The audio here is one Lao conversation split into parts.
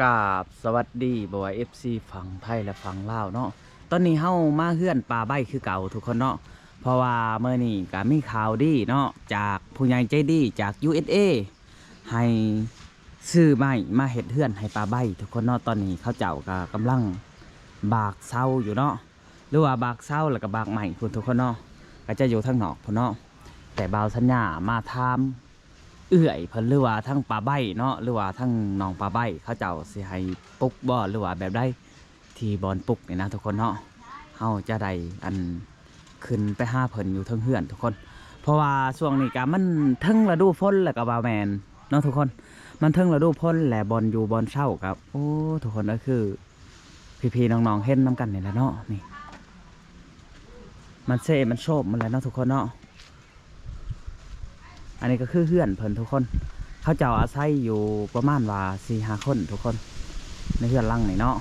ກາບສະຫວັດດີ ບໍ່ວ່າ ເອັຟຊີ ຝັ່ງໄທ ແລະ ຝັ່ງລາວເນາະ. ຕອນນີ້ເຮົາມາເຮືອນປ້າໃບ້ຄືເກົ່າທຸກຄົນເນາະ, ເພາະວ່າມື້ນີ້ກະມີຂ່າວດີເນາະ ຈາກຜູ້ໃຫຍ່ໃຈດີຈາກ ຢູເອສເອ ໃຫ້ຊື້ໄມ້ມາເຮັດເຮືອນໃຫ້ປ້າໃບ້ທຸກຄົນເນາະ. ຕອນນີ້ເຂົາເຈົ້າກະກຳລັງບາກເສົາຢູ່ເນາະ ຫຼືວ່າບາກເສົາ ແລ້ວກະບາກໄມ້ພຸ້ນທຸກຄົນເນາະ, ກະຈະຢູ່ທາງນອກພຸ້ນເນາະ. ແຕ່ບ່າວສັນຍາມາຖາມເອື້ອຍເພິ່ນ ຫຼືວ່າທາງປ້າໃບ້ເນາະ ຫຼືວ່າທາງນ້ອງປ້າໃບ້ ເຂົາເຈົ້າຊິໃຫ້ປຸກບໍ່ ຫຼືວ່າແບບໃດ ທີ່ບ່ອນປຸກນີ້ນະທຸກຄົນເນາະ. ເຮົາຈະໄດ້ ອັນ ຂຶ້ນໄປຫາເພິ່ນຢູ່ເທິງເຮືອນທຸກຄົນ, ເພາະວ່າຊ່ວງນີ້ກະມັນເຖິງລະດູຝົນແລ້ວກະວ່າແມ່ນເນາະທຸກຄົນ, ມັນເຖິງລະດູຝົນ ແລະ ບ່ອນຢູ່ບ່ອນເຊົາກະ ໂອ້ ທຸກຄົນເອີຍ ຄື ພີ່ໆນ້ອງໆເຫັນນຳກັນນີ້ແຫຼະເນາະ, ນີ້ ມັນເຊມັນໂຊມໝົດແລ້ວເນາະທຸກຄົນເນາະ. ອັນນີ້ກະຄືເຮືອນເພິ່ນທຸກຄົນ, ເຂົາເຈົ້າອາໄສຢູ່ປະມານວ່າສີ່ຫ້າຄົນທຸກຄົນ ໃນເຮືອນຫຼັງນີ້ເນາະ.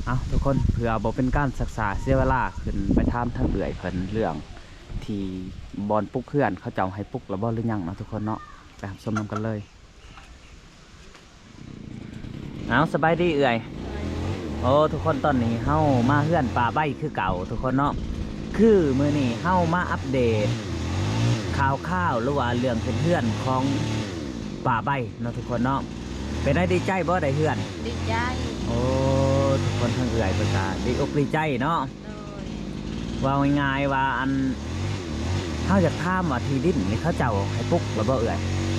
ເອົາທຸກຄົນ ເພື່ອບໍ່ເປັນການຊັກຊ້າເສຍເວລາ ຂຶ້ນໄປຖາມທາງເອື້ອຍເພິ່ນເລື່ອງທີ່ບ່ອນປຸກເຮືອນ ເຂົາເຈົ້າໃຫ້ປຸກແລ້ວບໍ່ ຫຼືຍັງເນາະທຸກຄົນເນາະ, ໄປຮັບຊົມນຳກັນເລີຍ. ເອົາ ສະບາຍດີເອື້ອຍ. ໂອ້ ທຸກຄົນ ຕອນນີ້ເຮົາມາເຮືອນປ້າໃບ້ຄືເກົ່າທຸກຄົນເນາະ, ຄືມື້ນີ້ເຮົາມາອັບເດດຂ່າວຄາວ ຫຼືວ່າເລື່ອງເຮັດເຮືອນຂອງປ້າໃບ້ເນາະທຸກຄົນເນາະ. ເປັນໃດ ດີໃຈບໍ່ໄດ້ເຮືອນ? ດີໃຈ. ໂອ້ ທຸກຄົນ ທາງເອື້ອຍເພິ່ນກະດີອົກດີໃຈເນາະ. ໂດຍ. ເວົ້າງ່າຍໆວ່າ ອັນ ເຮົາຢາກຖາມວ່າທີ່ດິນນີ້ເຂົາເຈົ້າໃຫ້ປຸກແລ້ວບໍ່ເອື້ອຍ?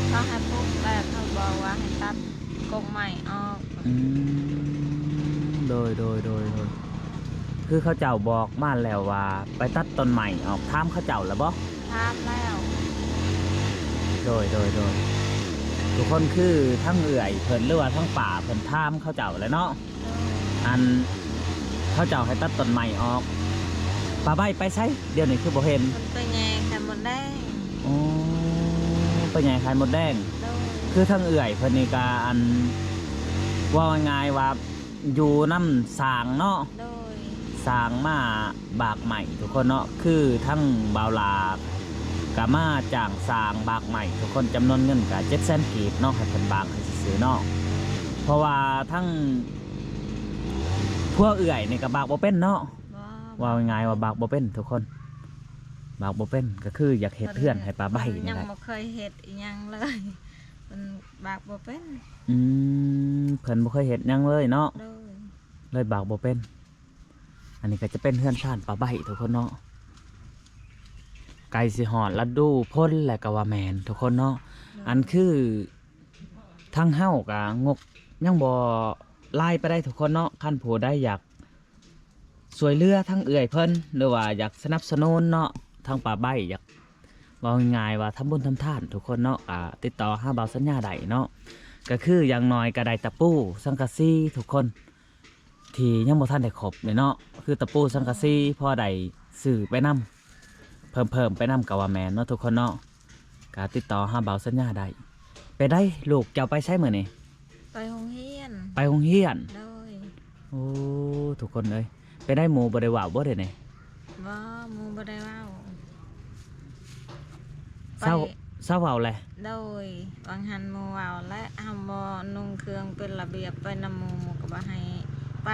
ເຂົາໃຫ້ປຸກແລ້ວ ເຂົາບອກວ່າໃຫ້ຕັດກົກໄມ້ອອກ. ອືມ ໂດຍ ໂດຍ ໂດຍ ໂດຍ. ຄືເຂົາເຈົ້າບອກມາແລ້ວວ່າໄປຕັດຕົ້ນໄມ້ອອກ, ຖາມເຂົາເຈົ້າແລ້ວບໍ່? ຖາມແລ້ວ. ໂດຍ ໂດຍ ໂດຍ. ທຸກຄົນ ຄືທາງເອື້ອຍເພິ່ນ ຫຼືວ່າທາງປ້າເພິ່ນຖາມເຂົາເຈົ້າແຫຼະເນາະ. ໂດຍ. ອັນ ເຂົາເຈົ້າໃຫ້ຕັດຕົ້ນໄມ້ອອກ. ປ້າໃບ້ໄປໃສ? ດຽວນີ້ຄືບໍ່ເຫັນ. ເພິ່ນໄປແຍ່ໄຂ່ມົດແດງ. ໂອ້ ໄປແຍ່ໄຂ່ມົດແດງ. ໂດຍ. ຄືທາງເອື້ອຍເພິ່ນນີ້ກະ ອັນ ເວົ້າງ່າຍໆວ່າ ຢູ່ນຳຊ່າງເນາະ. ໂດຍ. ຊ່າງມາບາກໄມ້ທຸກຄົນເນາະ, ຄືທາງບ່າວຫຼ້າກະມາຈ້າງຊ່າງບາກໄມ້ທຸກຄົນ, ຈຳນວນເງິນກະເຈັດແສນກີບເນາະ, ໃຫ້ເພິ່ນບາກໃຫ້ຊື່ໆເນາະ. ເພາະວ່າທາງ ພວກເອື້ອຍນີ້ກະບາກບໍ່ເປັນເນາະ. ບໍ່. ເວົ້າງ່າຍໆວ່າບາກບໍ່ເປັນທຸກຄົນ, ບາກບໍ່ເປັນ ກະຄືຢາກເຮັດເຮືອນໃຫ້ປ້າໃບ້ນີ້ແຫຼະ. ເພິ່ນຍັງບໍ່ເຄີຍເຮັດອີ່ຫຍັງເລີຍ, ເພິ່ນບາກບໍ່ເປັນ. ອືມ ເພິ່ນບໍ່ເຄີຍເຮັດຫຍັງເລີຍເນາະ. ໂດຍ. ເລີຍບາກບໍ່ເປັນ. ອັນນີ້ກະຈະເປັນເຮືອນຊານປ້າໃບ້ທຸກຄົນເນາະ, ໃກ້ຊິຮອດລະດູຝົນແລ້ວກະວ່າແມ່ນທຸກຄົນເນາະ. ໂດຍ. ອັນຄື ທາງເຮົາກະງົບຍັງບໍ່ຫຼາຍປານໃດທຸກຄົນເນາະ, ຄັນຜູ້ໃດຢາກຊ່ວຍເຫຼືອທາງເອື້ອຍເພິ່ນ ຫຼືວ່າຢາກສະໜັບສະໜູນເນາະ ທາງປ້າໃບ້ ຢາກ ເວົ້າງ່າຍໆວ່າທຳບຸນທຳທານທຸກຄົນເນາະ, ກະຕິດຕໍ່ຫາບ່າວສັນຍາໄດ້ເນາະ. ກະຄືຢ່າງໜ້ອຍກະໄດ້ຕະປູ ສັງກະສີທຸກຄົນ ທີ່ຍັງບໍ່ທັນໄດ້ຄົບເລີຍເນາະ, ຄືຕະປູສັງກະສີພໍໄດ້ຊື້ໄປນຳ ເພີ່ມໆໄປນຳກະວ່າແມ່ນເນາະທຸກຄົນເນາະ. ກະຕິດຕໍ່ຫາບ່າວສັນຍາໄດ້. ເປັນໃດ ລູກເຈົ້າໄປໃສມື້ນີ້? ໄປໂຮງຮຽນ. ໄປໂຮງຮຽນ? ໂດຍ. ໂອ້ ທຸກຄົນເອີຍ ເປັນໃດ ໝູ່ບໍ່ໄດ້ເວົ້າບໍ່ດຽວນີ້? ບໍ່ ໝູ່ບໍ່ໄດ້ເວົ້າ. ເຊົາ ໄປ ເຊົາເວົ້າແຫຼະ? ໂດຍ. ຫວ່າງຫັ້ນໝູ່ເວົ້າແຫຼະ ເຮົາບໍ່ນຸ່ງເຄື່ອງເປັນລະບຽບໄປນຳໝູ່ ໝູ່ກະບໍ່ໃຫ້ໄປ.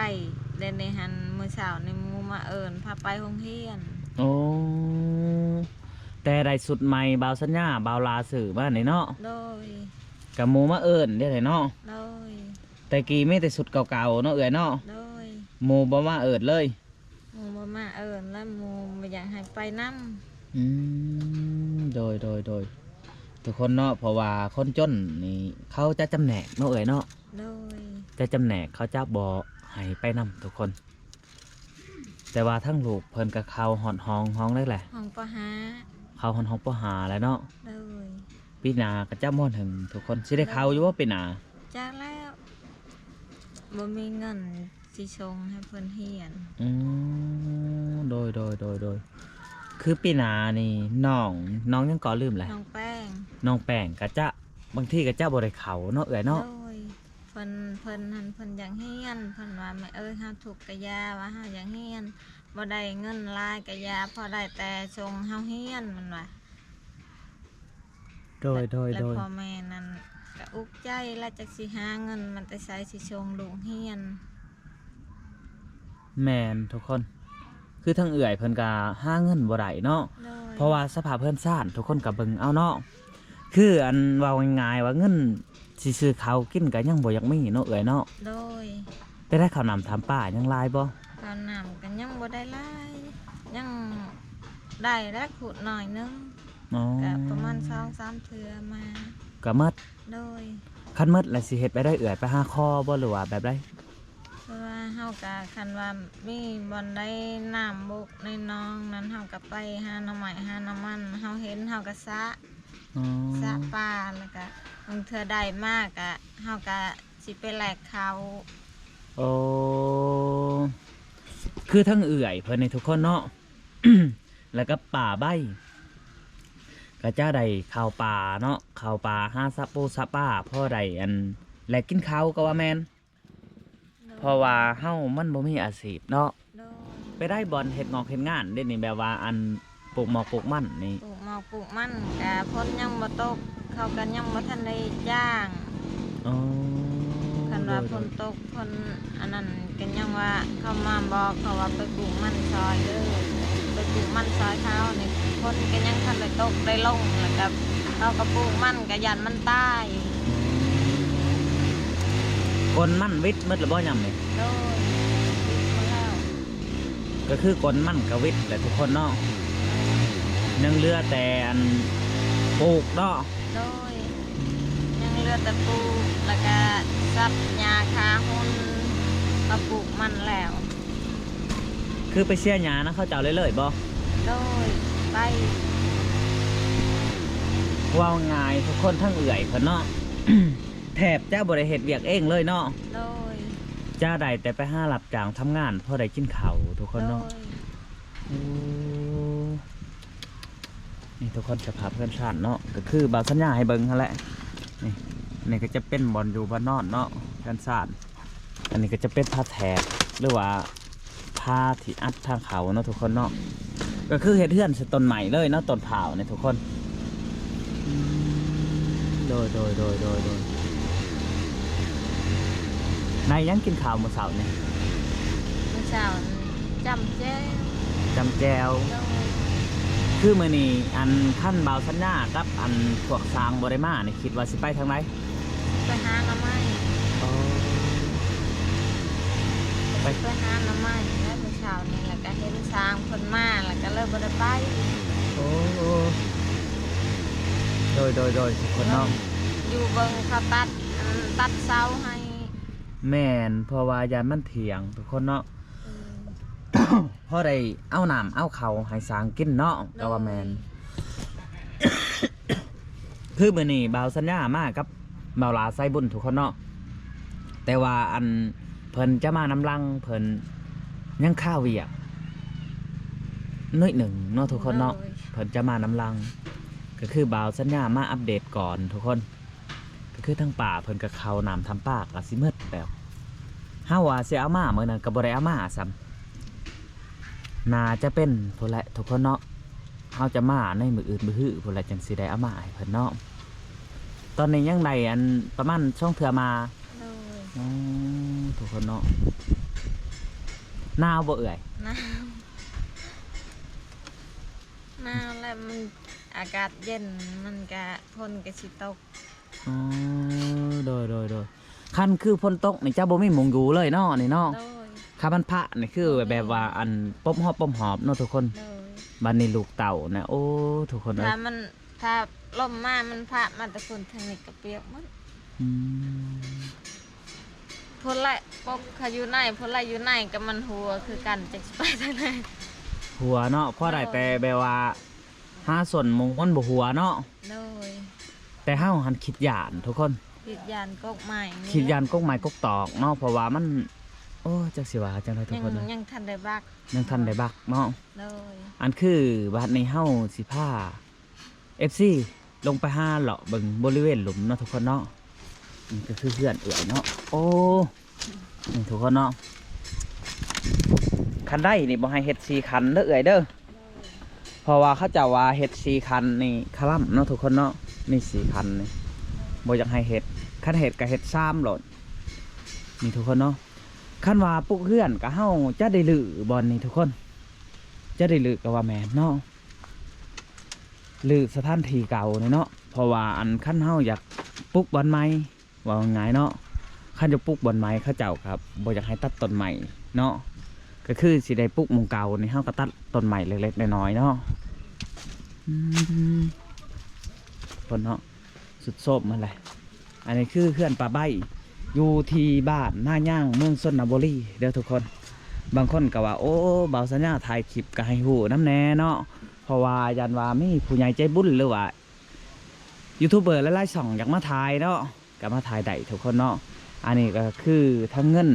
ແລະ ໃນຫັ້ນມື້ເຊົ້ານີ້ໝູ່ມາເອີ້ນພາໄປໂຮງຮຽນ. ໂອ້ ແຕ່ໄດ້ຊຸດໃໝ່ ບ່າວສັນຍາ ບ່າວຫຼ້າຊື້ມານີ້ເນາະ? ໂດຍ. ກະໝູ່ມາເອີ້ນເດ້ເນາະ? ໂດຍ. ແຕ່ກີ້ມີແຕ່ຊຸດເກົ່າໆເນາະເອື້ອຍເນາະ? ໂດຍ. ໝູ່ບໍ່ມາເອີ້ນເລີຍ? ໝູ່ບໍ່ມາເອີ້ນ ແລະ ໝູ່ບໍ່ຢາກໃຫ້ໄປນຳ. ອືມ ໂດຍ ໂດຍ ໂດຍ ທຸກຄົນເນາະ. ເພາະວ່າຄົນຈົນນີ້ເຂົາຈະຈຳແນກເນາະເອື້ອຍເນາະ? ໂດຍ. ຈະຈຳແນກ ເຂົາຈະບໍ່ໃຫ້ໄປນຳທຸກຄົນ. ແຕ່ວ່າທາງລູກເພິ່ນກະເຂົ້າຮອດຫ້ອງ ຫ້ອງໃດແຫຼະ? ຫ້ອງ ປໍຫ້າ. ເຂົ້າຮອດຫ້ອງ ປໍຫ້າ ແລ້ວເນາະ? ໂດຍ. ປີໜ້າກະຈະ ມໍໜຶ່ງ ທຸກຄົນ. ຊິໄດ້ເຂົ້າຢູ່ບໍ່ປີໜ້າ? ຈັກແລ້ວ ບໍ່ມີເງິນຊິສົ່ງໃຫ້ເພິ່ນຮຽນ. ອືມ ໂດຍ ໂດຍ ໂດຍ ໂດຍ. ຄືປີໜ້ານີ້ນ້ອງ ນ້ອງຫຍັງເກາະ ລືມແຫຼະ? ນ້ອງແປ້ງ. ນ້ອງແປ້ງກະຈະ ບາງທີກະຈະບໍ່ໄດ້ເຂົ້າເນາະເອື້ອຍເນາະ? ໂດຍ. ເພິ່ນ ເພິ່ນຫັ້ນເພິ່ນຢາກຮຽນ ເພິ່ນວ່າ ແມ່ເອີຍ ເຮົາທຸກກະຢ່າ ວ່າເຮົາຢາກຮຽນ ບໍ່ໄດ້ເງິນຫຼາຍກະຢ່າ ພໍໄດ້ແຕ່ສົ່ງເຮົາຮຽນ ເພິ່ນວ່າ. ໂດຍ ໂດຍ ແລະ ໂດຍ. ພໍ່ແມ່ນັ້ນ ກະອຸກໃຈລະ ຈັກຊິຫາເງິນມາແຕ່ໃສຊິສົ່ງລູກຮຽນ. ແມ່ນທຸກຄົນ ຄືທາງເອື້ອຍເພິ່ນກະຫາເງິນບໍ່ໄດ້ເນາະ ໂດຍ ເພາະວ່າສະພາບເຮືອນຊານ ທຸກຄົນກະເບິ່ງເອົາເນາະ ຄືອັນເວົ້າງ່າຍໆວ່າເງິນຊິຊື້ເຂົ້າກິນກະຍັງບໍ່ຢາກມີເນາະເອື້ອຍເນາະ. ໂດຍ ແຕ່ໄດ້ເຂົ້ານ້ຳທຳປາຍັງຫຼາຍບໍ່? ເຂົ້ານ້ຳກະຍັງບໍ່ໄດ້ຫຼາຍ ຍັງໄດ້ແລ້ວຂູດໜ້ອຍໜຶ່ງ ອໍ ກະປະມານສອງສາມເທື່ອມາ ກະໝົດ. ໂດຍ ຄັນໝົດລະຊິເຮັດແບບໃດເອື້ອຍ ໄປຫາຂໍບໍ່ ຫຼືວ່າແບບໃດ? ເພາະວ່າເຮົາກະ ຄັນວ່າມີບ່ອນໃດນ້ຳບົກໃນໜອງນັ້ນ ເຮົາກະໄປຫາໜໍ່ໄມ້ຫາໜໍ່ມັນ ເຮົາເຫັນເຮົາກະສະ ອໍ ສະປາ ລະກະບາງເທື່ອໄດ້ມາກະ ເຮົາກະຊິໄປແລກເຂົ້າ. ໂອ້ ຄືທາງເອື້ອຍເພິ່ນນີ້ທຸກຄົນເນາະ ລະກະປາໃບ ກະຈະໄດ້ເຂົ້າປ່າເນາະ ເຂົ້າປ່າຫາສະປູສະປາ ພໍໄດ້ອັນແລກກິນເຂົ້າກະວ່າແມ່ນ ໂດຍ ເພາະວ່າເຮົາມັນບໍ່ມີອາຊີບເນາະ. ໂດຍ ໄປໄດ້ບ່ອນເຮັດງອກເຮັດງານເດນີ້ ແບບວ່າອັນປູກໝອກປູກມັນນີ້ ປູກໝອກປູກມັນກະຝົນຍັງບໍ່ຕົກ ເຂົາກະຍັງບໍ່ທັນໄດ້ຈ້າງ. ອໍ ຄັນວ່າ ໂດຍ ຝົນຕົກ ເພິ່ນອັນນັ້ນກະຍັງວ່າເຂົາມາບອກເຂົາວ່າໄປປູກມັນຊ່ອຍເດີ ໄປປູກມັນຊ່ອຍເຂົານີ້ ຝົນກະຍັງທັນໄດ້ຕົກໄດ້ລົງ ລະກະເຮົາກະປູກມັນກະຢ້ານມັນຕາຍ. ອືມ ກົນມັນຫວິດໝົດລະບໍ່ຍາມນີ້? ໂດຍ ຫວິດໝົດແລ້ວ ກະຄືກົນມັນກະຫວິດແຫຼະທຸກຄົນເນາະ ຍັງເຫຼືອແຕ່ອັນປູກເນາະ. ໂດຍ ຍັງເຫຼືອແຕ່ປູກ ລະກະສັບຫຍ້າຄາຮຸນມາປູກມັນແລ້ວ. ຄືໄປເສຍຫຍ້ານຳເຂົາເຈົ້າເລື້ອຍໆບໍ່? ໂດຍ ໄປ ເວົ້າງ່າຍທຸກຄົນ ທາງເອື້ອຍເພິ່ນເນາະ ແທບຈະບໍ່ໄດ້ເຮັດວຽກເອງເລີຍເນາະ. ໂດຍ ຈະໄດ້ແຕ່ໄປຫາຮັບຈ້າງທຳງານ ພໍໄດ້ກິນເຂົ້າທຸກຄົນເນາະ. ໂດຍ ໂອ້ ນີ້ທຸກຄົນ ສະພາບເຮືອນຊານເນາະ ກະຄືບ່າວສັນຍາໃຫ້ເບິ່ງຫັ້ນແຫຼະ. ນີ້ ນີ້ກະຈະເປັນບ່ອນຢູ່ບ່ອນນອນເນາະ ເຮືອນຊານ. ອັນນີ້ກະຈະເປັນຝາແຝດ ຫຼືວ່າຝາທີ່ອັດທາງເຂົ້າເນາະທຸກຄົນເນາະ ກະຄືເຮັດເຮືອນໃສ່ຕົ້ນໄມ້ເລີຍເນາະ ຕົ້ນພ້າວນີ້ທຸກຄົນ. ອືມ ໂດຍ ໂດຍ ໂດຍ ໂດຍ ໂດຍ. ໄດ້ຫຍັງກິນເຂົ້າມື້ເຊົ້ານີ້? ມື້ເຊົ້າຈ້ຳແຈ່ວ ຈ້ຳແຈ່ວ. ໂດຍ ຄືມື້ນີ້ ອັນ ຄັນບ່າວສັນຍາກັບອັນພວກຊ່າງບໍ່ໄດ້ມານີ້ ຄິດວ່າຊິໄປທາງໃດ? ໄປຫາໜໍ່ໄມ້. ອໍ ໄປ ໄປຫາໜໍ່ໄມ້ແລ້ວມື້ເຊົ້ານີ້ ລະກະເຫັນຊ່າງເພິ່ນມາ ລະກະເລີຍບໍ່ໄດ້ໄປ. ໂອ້ ໂດຍ ໂດຍ ໂດຍ ທຸກຄົນເນາະ ຢູ່ເບິ່ງເຂົາຕັດ ອັນ ຕັດເສົາໃຫ້. ແມ່ນ ເພາະວ່າຢ້ານມັນທ່ຽງທຸກຄົນເນາະ. ອືມ ພໍໄດ້ເອົານ້ຳເອົາເຂົ້າໃຫ້ຊ່າງກິນເນາະ. ໂດຍ ກະວ່າແມ່ນ ຄືມື້ນີ້ບ່າວສັນຍາມາກັບບ່າວຫຼ້າໄຊບຸນທຸກຄົນເນາະ ແຕ່ວ່າອັນເພິ່ນຈະມານຳຫຼັງ ເພິ່ນຍັງຄາວຽກໜ້ອຍໜຶ່ງເນາະທຸກຄົນເນາະ. ໂດຍ ເພິ່ນຈະມານຳຫຼັງ ກະຄືບ່າວສັນຍາມາອັບເດດກ່ອນທຸກຄົນ. ກະຄືທາງປ່າເພິ່ນກະເຂົ້ານ້ຳທຳປາກະຊິໝົດແລ້ວ ເຮົາວ່າຊິເອົາມາມື້ນັ້ນກະບໍ່ໄດ້ເອົາມາຊ້ຳ. ໜ້າຈະເປັນພຸ້ນແຫຼະທຸກຄົນເນາະ ເຮົາຈະມາໃນມື້ອື່ນມື້ຮືພຸ້ນແຫຼະ ຈັ່ງຊິໄດ້ເອົາມາໃຫ້ເພິ່ນເນາະ. ຕອນນີ້ຍັງໄດ້ອັນປະມານສອງເທື່ອມາ. ໂດຍ ໂອ້ ທຸກຄົນເນາະ ໜາວບໍ່ເອື້ອຍ? ໜາວ ໜາວແຫຼະ ມັນອາກາດເຢັນ ມັນກະ ຝົນກະຊິຕົກ. ອໍ ໂດຍ ໂດຍ ໂດຍ ຄັນຄືຝົນຕົກນີ້ຈະບໍ່ມີໝ່ອງຢູ່ເລີຍເນາະ ນີ້ເນາະ. ໂດຍ ຄັນມັນພະນີ້ຄື ໂດຍ ແບບວ່າອັນປົບຮອບປົບຮອບເນາະທຸກຄົນ. ໂດຍ ບາດນີ້ລູກເຕົ້ານະ ໂອ້ ທຸກຄົນເອີຍ ຖ້າມັນ ຖ້າລົມມາມັນພະມາແຕ່ພຸ້ນ ທາງນີ້ກະປຽກໝົດ. ອືມ ພຸ້ນແຫຼະ ປົບເຂົາຢູ່ໃນ ພຸ້ນແຫຼະ ຢູ່ໃນກະມັນຮົ່ວຄືກັນ ຈັກຊິໄປທາງໃດ ຮົ່ວເນາະ. ພໍໄດ້ ໂດຍ ແຕ່ແບບວ່າ ຫາສົ້ນໝົງມັນບໍ່ຮົ່ວເນາະ. ໂດຍ ແຕ່ເຮົາຫັ້ນຄິດຢ້ານທຸກຄົນ ຄິດຢ້ານກົກໄມ້ນີ້ ຄິດຢ້ານກົກໄມ້ກົກຕອກເນາະ ເພາະວ່າມັນ ໂອ້ ຈັກຊິວ່າຈັ່ງໃດທຸກຄົນ ຍັງ ຍັງທັນໄດ້ບັກ ຍັງທັນໄດ້ບັກເນາະ. ໂດຍ ອັນຄືບາດນີ້ເຮົາຊິພາ ເອັຟຊີ ລົງໄປຫາເລາະເບິ່ງບໍລິເວນລຸ່ມເນາະທຸກຄົນເນາະ. ນີ້ກະຄືເຮືອນເອື້ອຍເນາະ ໂອ້ ນີ້ທຸກຄົນເນາະ ຄັນໄດນີ້ບໍ່ໃຫ້ເຮັດສີ່ຄັນເດີເອື້ອຍເດີ ເພາະວ່າເຂົາເຈົ້າວ່າເຮັດສີ່ຄັນນີ້ຄະລຳເນາະທຸກຄົນເນາະ. ນີ້ສີ່ຄັນນີ້ ບໍ່ຢາກໃຫ້ເຮັດ ຄັນເຮັດກໍເຮັດຊາມໂລດ ນີ້ທຸກຄົນເນາະ. ຄັນວ່າປຸກເຮືອນກໍເຮົາຈະໄດ້ຮື້ບ່ອນນີ້ທຸກຄົນ ຈະໄດ້ຮື້ກໍວ່າແມ່ນເນາະ ຮື້ສະຖານທີ່ເກົ່ານີ້ເນາະ ເພາະວ່າອັນ ຄັນເຮົາຢາກປຸກບ່ອນໃໝ່ ເວົ້າງ່າຍເນາະ ຄັນຈະປຸກບ່ອນໃໝ່ ເຂົາເຈົ້າກໍບໍ່ຢາກໃຫ້ຕັດຕົ້ນໄມ້ເນາະ ກໍຄືຊິໄດ້ປຸກໝ່ອງເກົ່ານີ້ ເຮົາກໍຕັດຕົ້ນໄມ້ເລັກໆນ້ອຍໆເນາະ. ອືມ ຄົນເນາະ ສຸດໂຊມຫັ້ນແຫຼະ. ອັນນີ້ຄືເຮືອນປ້າໃບ້ ຢູ່ທີ່ບ້ານນາຍາງ ເມືອງຊົນນະບູລີເດີທຸກຄົນ. ບາງຄົນກໍວ່າ ໂອ້ ບ່າວສັນຍາຖ່າຍຄລິບກໍໃຫ້ຮູ້ນຳແດ່ເນາະ ເພາະວ່າຢ້ານວ່າມີຜູ້ໃຫຍ່ໃຈບຸນ ຫຼືວ່າ ຢູທູບເບີຫຼາຍໆຊ່ອງຢາກມາຖ່າຍເນາະ ກໍມາຖ່າຍໄດ້ທຸກຄົນເນາະ. ອັນນີ້ກໍຄືທັງເງິນ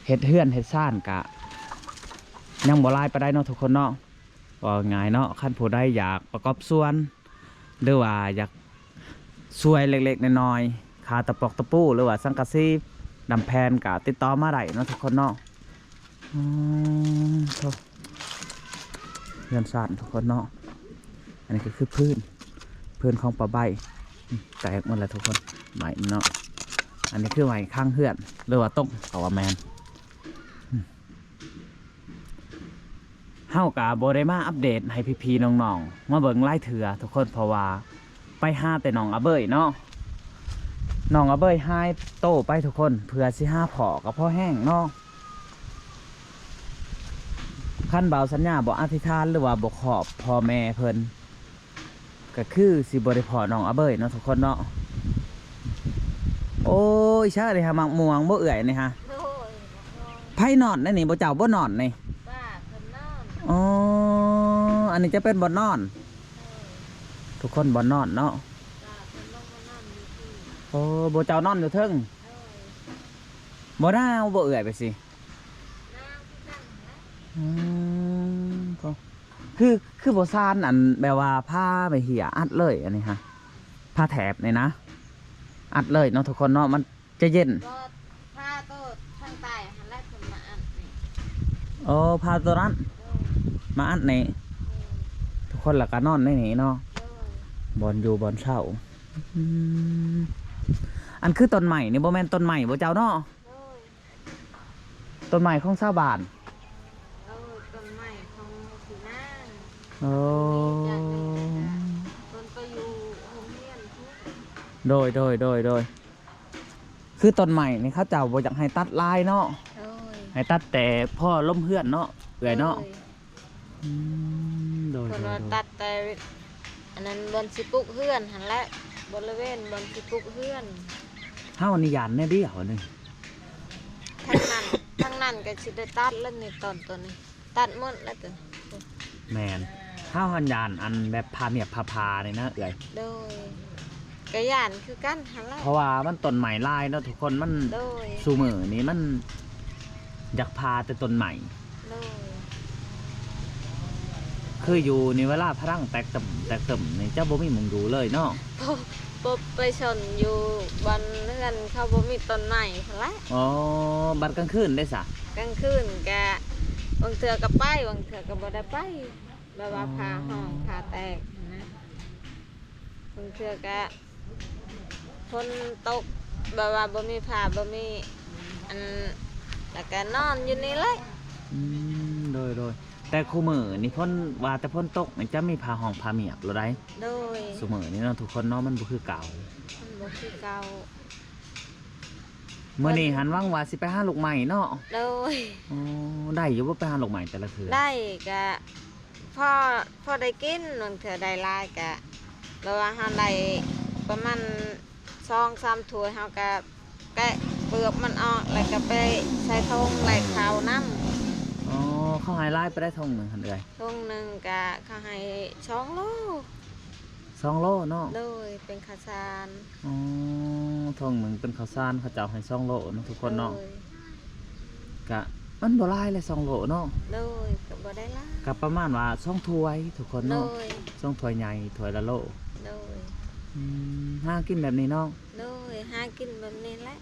ເຮັດເຮືອນເຮັດຊານກະຍັງບໍ່ຫຼາຍປານໃດເນາະທຸກຄົນເນາະ. ເວົ້າງ່າຍເນາະ ຄັນຜູ້ໃດຢາກປະກອບສ່ວນ ຫຼືວ່າຢາກຊ່ວຍເລັກໆນ້ອຍໆ ຄ່າຕະປອກຕະປູ ຫຼືວ່າສັງກະສີ ດຳແຜ່ນ ກະຕິດຕໍ່ມາໄດ້ເນາະທຸກຄົນເນາະ. ອືມ ໂທ້ ເຮືອນຊານທຸກຄົນເນາະ. ອັນນີ້ກໍຄືພື້ນ ພື້ນຂອງປ້າໃບ້ ອືມ ແຕກໝົດແລ້ວທຸກຄົນ ໄມ້ເນາະ. ອັນນີ້ຄືໄມ້ຄ້າງເຮືອນ ຫຼືວ່າຕົງ ເຂົາວ່າແມ່ນ ອືມ ເຮົາກະບໍ່ໄດ້ມາອັບເດດໃຫ້ພີ່ໆນ້ອງໆມາເບິ່ງຫຼາຍເທື່ອທຸກຄົນ ເພາະວ່າໄປຫາແຕ່ນ້ອງອາເບີຍເນາະ ນ້ອງອາເບີຍຫາຍໂຕໄປທຸກຄົນ ເພື່ອຊິຫາພໍ້ກໍພໍແຮງເນາະ. ຄັນບ່າວສັນຍາບໍ່ອະທິຖານ ຫຼືວ່າບໍ່ຂອບພໍ່ແມ່ເພິ່ນ ກໍຄືຊິບໍ່ໄດ້ພໍ້ນ້ອງອາເບີຍເນາະທຸກຄົນເນາະ. ໂອ້ຍ ຊະ ນີ້ຫາໝາກມ່ວງບໍ່ເອື້ອຍນີ້ຫາ? ໂດຍ ໝາກມ່ວງ. ໃຜນອນໃນນີ້? ບໍ່ ເຈົ້າບໍ່ນອນນີ້? ປ້າເພິ່ນນອນ. ອໍ ອັນນີ້ຈະເປັນບ່ອນນອນ ໂດຍ ທຸກຄົນ ບ່ອນນອນເນາະ. ປ້າເພິ່ນລົງມານອນຢູ່ພີ້. ໂອ້ ບໍ່ ເຈົ້ານອນຢູ່ເທິງ. ໂດຍ ບໍ່ໜາວບໍ່ເອື້ອຍ ໄປຊິ? ໜາວຄືກັນຫັ້ນແຫຼະ. ອືມ ໂທ້ ຄື ຄືບໍ່ຊານ ອັນແບບວ່າຜ້າໄມ້ເຫ້ຍອັດເລີຍ ອັນນີ້ຫາ ຜ້າແຖບນີ້ນະ ອັດເລີຍເນາະທຸກຄົນເນາະ ມັນຈະເຢັນ. ບໍ່ ຜ້າໂຕທາງໃຕ້ຫັ້ນແຫຼະ ເພິ່ນມາອັດນີ້. ໂອ້ ຜ້າໂຕນັ້ນ ໂດຍ ມາອັດນີ້ ໂດຍ ທຸກຄົນ ແລ້ວກໍນອນໃນນີ້ເນາະ. ໂດຍ ບ່ອນຢູ່ບ່ອນເຊົາ. ອືມ ອັນຄືຕົ້ນໄມ້ນີ້ ບໍ່ແມ່ນຕົ້ນໄມ້ບໍ່ເຈົ້າເນາະ? ໂດຍ ຕົ້ນໄມ້ຂອງຊາວບ້ານ. ເອີ ຕົ້ນໄມ້ຂອງພີ່ນາງ. ໂອ້ ເພິ່ນໄປຢູ່ໂຮງຮຽນພຸ້ນ. ໂດຍ ໂດຍ ໂດຍ ໂດຍ ຄືຕົ້ນໄມ້ນີ້ເຂົາເຈົ້າບໍ່ຢາກໃຫ້ຕັດຫຼາຍເນາະ. ໂດຍ ໃຫ້ຕັດແຕ່ພໍລົມເຮືອນເນາະ ເອື້ອຍເນາະ. ໂດຍ ອືມ ໂດຍ ເພິ່ນວ່າ ໂດຍ ຕັດແຕ່ອັນນັ້ນ ບ່ອນຊິປຸກເຮືອນຫັ້ນແຫຼະ ບໍລິເວນບ່ອນຊິປຸກເຮືອນ. ເຮົານີ້ຢ້ານແນວດຽວນີ້ ທາງນັ້ນ ທາງນັ້ນກໍຊິໄດ້ຕັດແລ້ວນີ້ ຕອນຕົວນີ້ຕັດໝົດແລ້ວຕົວນີ້. ແມ່ນ ເຮົາຫັ້ນຢ້ານອັນແບບຜ້າມຽບຜ້າຜ່ານີ້ນະເອື້ອຍ. ໂດຍ ກໍຢ້ານຄືກັນຫັ້ນແຫຼະ ເພາະວ່າມັນຕົ້ນໄມ້ຫຼາຍເນາະທຸກຄົນ ມັນ ໂດຍ ຊຸມື້ນີ້ມັນຢາກຜ່າແຕ່ຕົ້ນໄມ້. ໂດຍ ຄືຢູ່ນີ້ເວລາພະລັງແຕກຕຶ້ມແຕກຕຶ້ມນີ້ ຈະບໍ່ມີໝ່ອງຢູ່ເລີຍເນາະ. ບໍ່ ບໍ່ໄປຊົນຢູ່ບ່ອນເຮືອນເຂົາບໍ່ມີຕົ້ນໄມ້ຫັ້ນແຫຼະ. ອໍ ບັດກາງຄືນເດ້ສະ? ກາງຄືນກະບາງເທື່ອກໍໄປ ບາງເທື່ອກໍບໍ່ໄດ້ໄປ ແບບວ່າ ອໍ ຜ້າຫ້ອງຜ້າແຕກຫັ້ນນະ. ບາງເທື່ອກະຝົນຕົກ ແບບວ່າບໍ່ມີຜ້າ ບໍ່ມີອັນ ແລ້ວກະນອນຢູ່ນີ້ແຫຼະ. ອືມ ໂດຍ ໂດຍ ແຕ່ຄູ່ມື້ນີ້ຝົນ ວ່າແຕ່ຝົນຕົກນີ້ຈະມີຜ້າຫ້ອງຜ້າມຽບໂລດໃດ໋. ໂດຍ ຊຸມື້ນີ້ເນາະທຸກຄົນເນາະ ມັນບໍ່ຄືເກົ່າ ມັນບໍ່ຄືເກົ່າ. ມື້ນີ້ຫັ້ນຫວັງວ່າຊິໄປຫາລູກໄມ້ເນາະ. ໂດຍ ອໍ ໄດ້ຢູ່ບໍ່ໄປຫາລູກໄມ້ແຕ່ລະເທື່ອ? ໄດ້ ກະ ພໍ ພໍໄດ້ກິນ ບາງເທື່ອໄດ້ຫຼາຍກະ ແບບວ່າເຮົາໄດ້ປະມານສອງສາມຖ້ວຍ ເຮົາກະແກະເປືອກມັນອອກ ແລ້ວກະໄປໃສ່ຖົງ ແລກເຂົ້ານຳ. ອໍ ເຂົາໃຫ້ຫຼາຍປານໃດຖົງໜຶ່ງຫັ້ນເອື້ອຍ? ຖົງໜຶ່ງກະເຂົາໃຫ້ສອງໂລ. ສອງໂລເນາະ? ໂດຍ ເປັນເຂົ້າສານ. ອໍ ຖົງໜຶ່ງເປັນເຂົ້າສານ ເຂົາເຈົ້າໃຫ້ສອງໂລເນາະທຸກຄົນເນາະ. ໂດຍ ກະມັນບໍ່ຫຼາຍແຫຼະ ສອງໂລເນາະ. ໂດຍ ກະບໍ່ໄດ້ຫຼາຍ ກະປະມານວ່າສອງຖ້ວຍທຸກຄົນເນາະ. ໂດຍ ສອງຖ້ວຍໃຫຍ່ ຖ້ວຍລະໂລ. ໂດຍ ອືມ ຫາກິນແບບນີ້ເນາະ. ໂດຍ ຫາກິນແບບນີ້ແຫຼະ.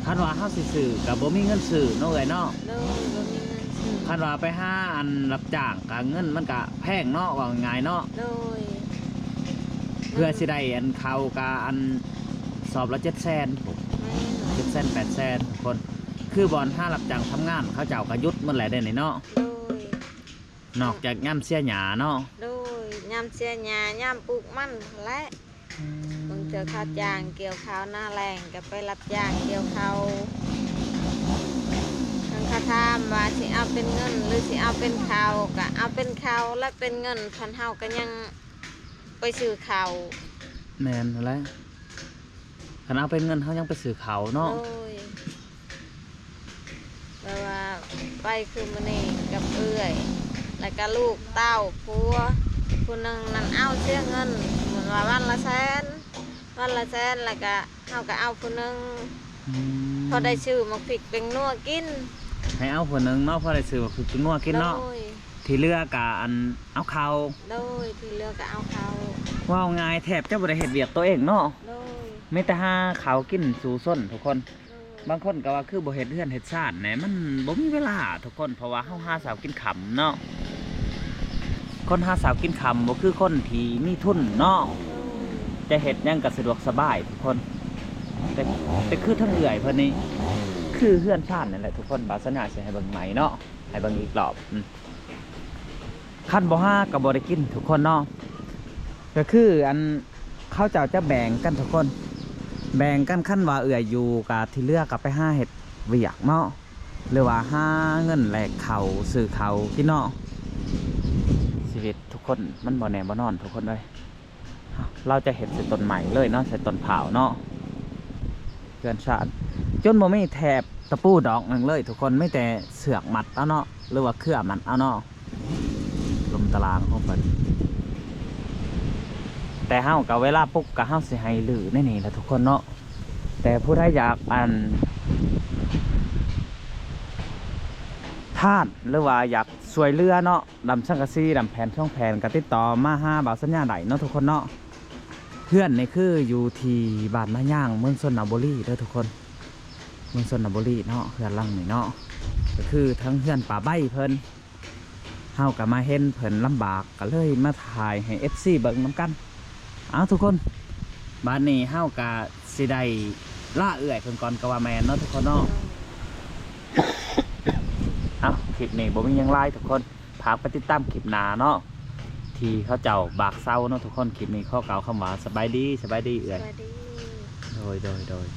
ຄັນວ່າເຮົາຊິຊື້ກະບໍ່ມີເງິນຊື້ເນາະເອື້ອຍເນາະ. ໂດຍ ບໍ່ມີເງິນຊື້. ຄັນວ່າໄປຫາອັນຮັບຈ້າງກະເງິນມັນກະແພງເນາະ ເວົ້າງ່າຍໆເນາະ. ໂດຍ ເພື່ອຊິໄດ້ອັນເຂົ້າກະອັນສອບລະເຈັດແສນພຸ້ນ ແມ່ນ ເຈັດແສນ ແປດແສນພຸ້ນ. ຄືບ່ອນຫາຮັບຈ້າງທຳງານ ເຂົາເຈົ້າກະຢຸດໝົດແຫຼະເດ້ນີ້ເນາະ. ໂດຍ ນອກຈາກຍາມເສຍຫຍ້າເນາະ. ໂດຍ ຍາມເສຍຫຍ້າ ຍາມປູກມັນຫັ້ນແຫຼະ. ອືມ ບາງເທື່ອເຂົາຈ້າງກ່ຽວເຂົ້ານາແລ້ງ ກະໄປຮັບຈ້າງກ່ຽວເຂົ້າ. ຄັນເຂົາຖາມວ່າຊິເອົາເປັນເງິນ ຫຼື ຊິເອົາເປັນເຂົ້າ ກະເອົາເປັນເຂົ້າ ແລະ ເປັນເງິນ ຄັນເຮົາກະຍັງໄປຊື້ເຂົ້າ. ແມ່ນຫັ້ນແຫຼະ. ຄັນເອົາເປັນເງິນເຮົາຍັງໄປຊື້ເຂົ້າເນາະ. ໂດຍ ແບບວ່າໄປຄືມື້ນີ້ກັບເອື້ອຍ ແລ້ວກະລູກເຕົ້າຜົວ ຜູ້ໜຶ່ງນັ້ນເອົາເສຍເງິນ ສົມມຸດວ່າວັນລະແສນ ວັນລະແສນ ແລ້ວກະເຮົາກະເອົາຜູ້ໜຶ່ງ. ອືມ ພໍໄດ້ຊື້ໝາກພິກແປ້ງນົວກິນ. ໃຫ້ເອົາຜູ້ໜຶ່ງເນາະ ພໍໄດ້ຊື້ໝາກພິກແປ້ງນົວກິນເນາະ. ໂດຍ ທີ່ເຫຼືອກະອັນເອົາເຂົ້າ. ໂດຍ ທີ່ເຫຼືອກະເອົາເຂົ້າ. ເວົ້າງ່າຍແທບຈະບໍ່ໄດ້ເຮັດວຽກໂຕເອງເນາະ. ໂດຍ ມີແຕ່ຫາເຂົ້າກິນສູ້ຊົນທຸກຄົນ. ໂດຍ ບາງຄົນກະວ່າຄືບໍ່ເຮັດເຮືອນເຮັດຊານແດ່ ມັນບໍ່ມີເວລາທຸກຄົນ ເພາະວ່າເຮົາຫາເຊົ້າກິນຄ່ຳເນາະ. ຄົນຫາເຊົ້າກິນຄ່ຳບໍ່ຄືຄົນທີ່ມີທຶນເນາະ. ໂດຍ ຈະເຮັດຫຍັງກະສະດວກສະບາຍທຸກຄົນ. ແຕ່ ແຕ່ຄືທາງເອື້ອຍເພິ່ນນີ້ ຄືເຮືອນຊານນັ້ນແຫຼະທຸກຄົນ. ບ່າວສັນຍາຊິໃຫ້ເບິ່ງໃໝ່ເນາະ ໃຫ້ເບິ່ງອີກລອບ. ອືມ ຄັນບໍ່ຫາກະບໍ່ໄດ້ກິນທຸກຄົນເນາະ. ກະຄືອັນເຂົາເຈົ້າຈະແບ່ງກັນທຸກຄົນ ແບ່ງກັນ. ຄັນວ່າເອື້ອຍຢູ່ກະທີ່ເຫຼືອກະໄປຫາເຮັດວຽກເນາະ ຫຼືວ່າຫາເງິນແລກເຂົ້າຊື້ເຂົ້າກິນເນາະ. ຊີວິດທຸກຄົນມັນບໍ່ແນ່ບໍ່ນອນທຸກຄົນເອີຍ. ລາວຈະເຮັດໃສ່ຕົ້ນໄມ້ເລີຍເນາະ ໃສ່ຕົ້ນພ້າວເນາະ. ເຮືອນຊານຈົນບໍ່ມີແຖບຕະປູດອກໜຶ່ງເລີຍທຸກຄົນ ມີແຕ່ເຊືອກມັດເອົາເນາະ ຫຼືວ່າເຄືອມັດເອົາເນາະ. ລົມຕາລາງຂອງເພິ່ນ ແຕ່ເຮົາກະເວລາປຸກກະເຮົາຊິໃຫ້ຮື້ໃນນີ້ລະທຸກຄົນເນາະ. ແຕ່ຜູ້ໃດຢາກອັນທານ ຫຼືວ່າຢາກຊ່ວຍເຫຼືອເນາະ ດຳສັງກະສີ ດຳແຜ່ນສອງແຜ່ນ ກະຕິດຕໍ່ມາຫາບ່າວສັນຍາໄດ້ເນາະທຸກຄົນເນາະ. ເຮືອນນີ້ຄືຢູ່ທີ່ບ້ານນາຍາງ ເມືອງຊົນນະບູລີເດີທຸກຄົນ ເມືອງຊົນນະບູລີເນາະ. ເຮືອນຫຼັງນີ້ເນາະ ກະຄືທັງເຮືອນປ້າໃບເພິ່ນ ເຮົາກະມາເຫັນເພິ່ນລຳບາກ ກະເລີຍມາຖ່າຍໃຫ້ເອັຟຊີເບິ່ງນຳກັນ. ເອົາທຸກຄົນ ບາດນີ້ເຮົາກະຊິໄດ້ລາເອື້ອຍເພິ່ນກ່ອນກະວ່າແມ່ນເນາະທຸກຄົນເນາະ. ເອົາ ຄລິບນີ້ບໍ່ມີຫຍັງຫຼາຍທຸກຄົນ ຝາກໄປຕິດຕາມຄລິບໜ້າເນາະ ທີ່ເຂົາເຈົ້າບາກເສົາເນາະທຸກຄົນ. ຄລິບນີ້ຂໍກ່າວຄຳວ່າສະບາຍດີ ສະບາຍດີເອື້ອຍ. ໂດຍ ໂດຍ ໂດຍ.